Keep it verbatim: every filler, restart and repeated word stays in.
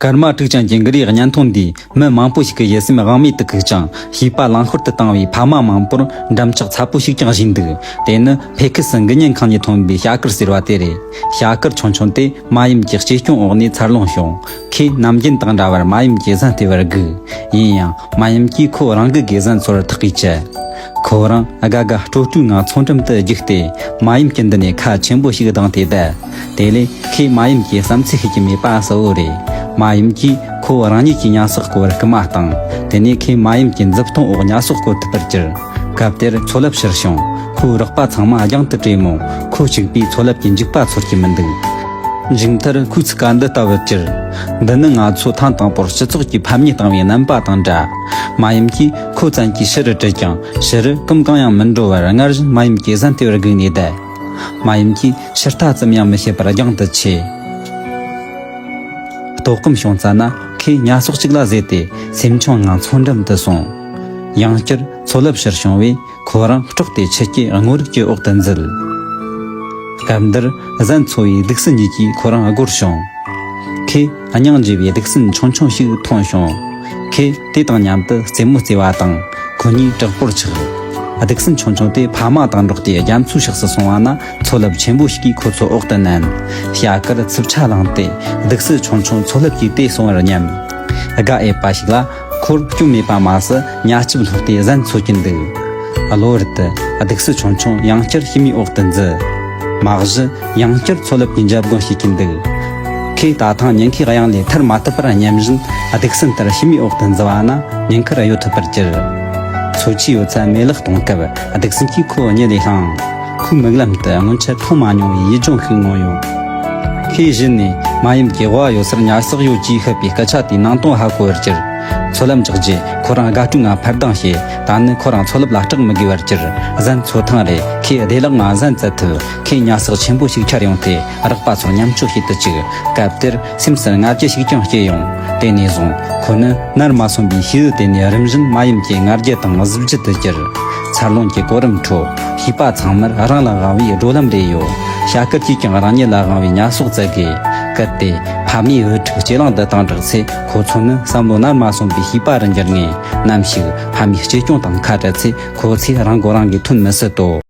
སྐར་མ་དྲུག་ཅན་གྱི་འགུལ་རིས་བརྙན་ཐུང་འདིས་མི་མང་པོ་ཞིག་གི་ཡིད་སེམས་དབང་མེད་དུ་བཀུག་ཅིང་། བྱིས་པ་རླངས་འཁོར་དུ་བཏང་བའི་ཕ་མ་མང་པོར་འགྲམ་ལྕག་ཚ་པོ་ཞིག་ཀྱང་བཞེས་འདུག་དེ་ནི་ཕེ་ཁི་སི་འགུལ་ཉན་ཁང་ནས་ཐོན་པའི་བྱ་དཀར་ཟེར་བ་དེ་རེད། བྱ་དཀར་ཆུང་ཆུང་དེ་མ་ཡུམ་གྱི་གཅེས་སྐྱོང་འོག་ནས་འཚར་ལོངས་བྱུང་། ཁོས་ནམ་རྒྱུན་དང་འདྲ་བར་མ་ཡུམ་གྱི་གཟན་སྟེར་བར་སྒུག་ཡིན་ཡང་། མ་ཡུམ་གྱིས་ཁོ་རང་སྒུག་གི་གཟན་ཚོར་ཐག་གིས་བཅད། ཁོ་རང་དགའ་དགའ་སྤྲོ་སྤྲོའི་ངང་མཚོ་འགྲམ་དུ་རྒྱུགས་ཏེ། མ་ཡུམ་གྱི་མདུན་ནས་ཁ་ཆེན་པོ་ཞིག་བརྡུངས་ཏེ་བསྡད། དེ་ལས་ཁོས་མ་ཡུམ་གྱི་བསམ་ཚུལ་ཤེས་ཀྱི་མེད་པ་གསལ་བོ་རེད། མ་ཡུམ་གྱིས་ཁོ་རང་ཉིད་ཀྱི་ཉ་ཟོག་སྐོར་སྐུལ་མ་བཏང་། དེ་ནས་ཁོས་མ་ཡུམ་གྱི་མཛུབ་སྟོང་འོག་ཉ་ཟོག་སྐོར་ཐུབ་པར་གྱུར། སྐབས་དེར་མཚོ་རླབས་ཕྱིར་བྱུང་། ཁོའི་རོགས་པ་ཚང་མ་རྒྱང་དུ་བྲོས་མོད། ཁོ་གཅིག་པུས་མཚོ་རླབས་ཀྱི་འཇིགས་པ་ཚོར་གྱི་མི་འདུག་མཇུག་མཐར་ཁོའི་ཚིག་ཀ་འདི་ལྟ་བུར་གྱུར། འདི་ནི་ང་ཚོ་ཐེངས་དང་པོར་སྤྱི་ཚོགས་ཀྱི་ཕམ་ཉེས་བཏང་བའི་རྣམ་པ་དང་འདྲ། མ་ཡུམ་གྱིས་ཁོ་བཙན་གྱིས་ཕྱི་རུ་དྲུད་ཀྱང་། ཕྱི་རུ་གོམ་གང་ཡང་མི་འགྲོ་བར། སྔར་བཞིན་མ་ཡུམ་གྱི་གཟན་སྟེར་བར་སྒུག་ནས་བསྡད། མ་ཡུམ་གྱིས་ཕྱིར་ལྟ་ཙམ་ཡང་མི་བྱེད་པར་རྒྱང་དུ་ཆས། ལྟོགས་སྐོམ་བྱུང་ཙ་ན་ཁོས་ཉ་ཟོག་གཅིག་ལ་བཟོས་ཏེ། སེམས་ཆུང་ངང་མཚོ་འགྲམ་དུ་སོང་། ཡང་བསྐྱར་མཚོ་རླབས་ཕྱིར་བྱུང་བས། ཁོ་རང་སྐྲག་སྟེ་ཆུ་སྐྱེས་སྔོ་རིགས་ཀྱི་འོག་ཏུ་འཛུལ། སྐབས་འདིར་གཟན་ཚོ་བའི་གདུགས་སྲིན་གཉིས་ཀྱིས་ཁོ་རང་སྒོར་བྱུང་། ཁོས་སྙིང་རྗེ་བའི་གདུགས་སྲིན་ཆུང་ཆུང་ཞིག་མཐོང་བྱུང་། ཁོས་དེ་དང་མཉམ་དུ་རྩེད་མོ་རྩེ་བ་དང་། ཁོ་གཉིས་དྲག་པོར་ཆགས། གདུགས་སྲིན་ཆུང་ཆུང་དེ་ཕ་མ་དང་འགྲོགས་ཏེ་རྒྱ་མཚོའི་ཕྱོགས་སུ་སོང་བ་ན། མཚོ་རླབས་ཆེན་པོ་ཞིག་གིས་ཁོ་ཚོ་འོག་ཏུ་མནན། བྱ་དཀར་འཚུབ་ཆ་ལངས་ཏེ། གདུགས་སྲིན་ཆུང་ཆུང་མཚོ་རླབས་ཀྱིས་དེད་སོང་བར་སྙམ། དགའ་འོས་པ་ཞིག་ལ། ཁོར་སྐྱོན་མེད་པ་མ་ཟད། ཉ་ལྕིབས་ལྷོག་སྟེ་གཟན་འཚོལ་གྱིན་འདུག་གློ་བུར་དུ་གདུགས་སྲིན་ཆུང་ཆུང་ཡང་བསྐྱར་ཤི་མིའི་འོག་ཏུ་འཛུལ། མ་གཞི་ཡང་བསྐྱར་མཚོ་རླབས་ཀྱིས་འཇབ་རྒོལ་བྱེད་ཀྱིན་འདུག་ཁོས་ད་ཐེངས་ཉེན་ཁའི་གཡང་ལས་ཐར་མ་ཐུབ་པར་སྙམ་བཞིན། གདུགས་སྲིན་ལྟར་ཤི་མིའི་འོག་ཏུ་འཛུལ་བ་ན་ཉེན་ཁར་གཡོལ་ཐུབ་པར་གྱུར། འཚོ་ཆས་ཡོད་ཚད་མེད་བརླག་གཏོང་སྐབས། གདུགས་སྲིན་གྱིས་ཁོ་གཉིད་ལས་བསླངས། ཁོའི་མིག་ལམ་དུ་སྔོན་ཆད་མཐོང་མ་མྱོང་བའི་ཡིད་འབྱུང་ཞིག་མངོན་ཡོང་། ཁོས་གཞི་ནས་མ་ཡུམ་གྱི་དབང་ཡོད་སར་ཉ་ཟོག་ཡོད་ཅེས་ཤོད་པའི་སྐད་ཆ་དེའི་ནང་དོན་ཧ་གོ་བར་གྱུར། མཚོ་རླབས་འཇགས་རྗེས་ཁོ་རང་དགའ་སྤྲོའི་ངང་འཕར་ལྡིང་བྱས། ད་ནི་ཁོ་རང་མཚོ་རླབས་ལ་སྐྲག་མི་དགོས་པར་གྱུར། གཟན་འཚོལ་ཐེངས་རེར་ཁོས་བདེ་བླག་ངང་གཟན་བཙལ་ཐུབ། ཁོས་ཉ་ཟོག་ཆེན་པོ་ཞིག་འཁྱེར་ཡོང་སྟེ། རོགས་པ་ཚོར་མཉམ་སྤྱོད་བྱེད་དུ་བཅུག་སྐབས་དེར་སེམས་སུ་ང་རྒྱལ་ཞིག་ཀྱང་སྐྱེས་ཡོང་། དེ་ནས་བཟུང་ཁོ་ནི་ནར་མ་སོན་པའི་ཤེས་ཡོན་དེ་ནས་རིམ་བཞིན་མ་ཡུམ་གྱི་ང་རྒྱལ་དང་གཟི་བརྗིད་དུ་གྱུར། འཚར་ལོངས་ཀྱི་གོ་རིམ་ཁྲོད། བྱིས་པ་ཚང་མར་རང་ལ་དབང་བའི་བགྲོད་ལམ་རེ་ཡོད། བྱ་དཀར་གྱིས་ཀྱང་རང་ཉིད་ལ་དབང་བའི་ཉ་ཟོག་བཙལ་དགོས། གལ་ཏེ་ཕ་མའི་འུ་ཕྲུག་གཅེས་ལང་དུ་བཏང་དྲགས་ཚེ། ཁོ་ཚོ་ནི་བསམ་བློ་ནར་མ་སོན་པའི་བྱིས་པ་རུ་འགྱུར་ངེས། ནམ་ཞིག་ཕ་མའི་གཅེས་སྐྱོང་དང་ཁ་བྲལ་ཚེ། ཁོ་ཚོས་རང་མགོ་རང་གིས་ཐོན་མི་སྲིད་དོ།